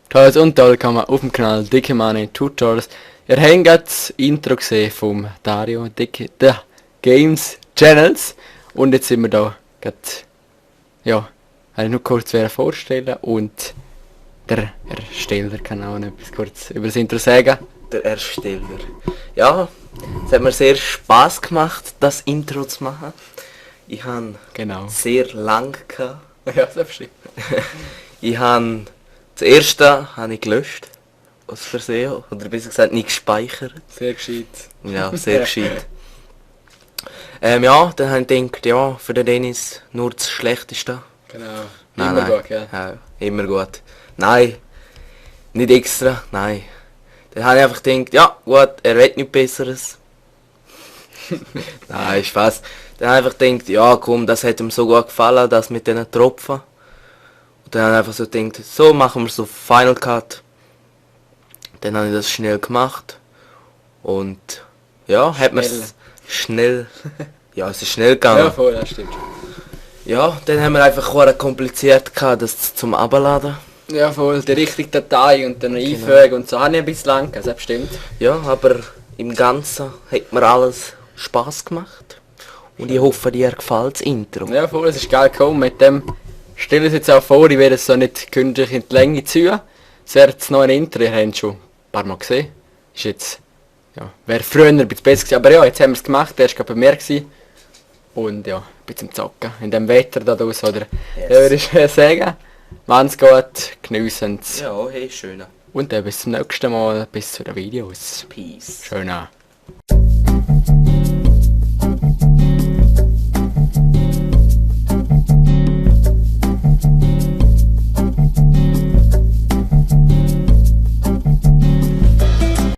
Tutorials und toll kann man auf dem Kanal Dicke Money Tutorials. Ihr habt gerade das Intro gesehen vom Dario Dicke The Games Channels. Und jetzt sind wir da gerade, ja, habe ich nur kurz vorstellen und der Ersteller kann auch noch etwas kurz über das Intro sagen. Der Ersteller. Ja, es hat mir sehr Spaß gemacht, das Intro zu machen. Ich habe sehr lang gehabt. Ja, selbstverständlich. Ich habe das erste habe ich gelöscht. Aus Versehen. Oder besser gesagt nicht gespeichert. Sehr gescheit. Ja, sehr gescheit. Ja, dann habe ich gedacht, ja, für den Dennis nur das Schlechteste. Genau. Nein, Immer nein. gut, ja. Ja, immer gut. Nein, nicht extra, nein. Dann habe ich einfach gedacht, ja gut, er will nichts Besseres. Nein, Spaß. Dann habe ich einfach gedacht, ja komm, das hat ihm so gut gefallen, das mit diesen Tropfen. Und dann habe ich einfach so gedacht, so machen wir so Final Cut. Dann habe ich das schnell gemacht. Und ja, hat man es schnell. Ja, es ist schnell gegangen. Ja, voll, das stimmt. Ja, dann haben wir einfach auch kompliziert gehabt, das zum Abladen. Ja, voll, die richtige Datei und dann einfügen und so habe ich ein bisschen lang, das stimmt. Ja, aber im Ganzen hat mir alles Spaß gemacht. Und ich hoffe, dir gefällt das Intro. Ja, voll, es ist geil gekommen. Mit dem stelle ich es jetzt auch vor, ich werde es so nicht künstlich in die Länge ziehen. Es wäre jetzt noch ein Intro, ihr habt es schon ein paar Mal gesehen. Ist jetzt, ja, wäre früher ein bisschen besser gewesen. Aber ja, jetzt haben wir es gemacht, der war gerade bei mir gewesen. Und ja, ein bisschen zocken. In dem Wetter da draussen, oder? Yes. Ja, würde ich sagen. Wenn's geht, geniessen es. Ja, hey, schön. Und dann bis zum nächsten Mal, bis zu den Videos. Peace. Schön.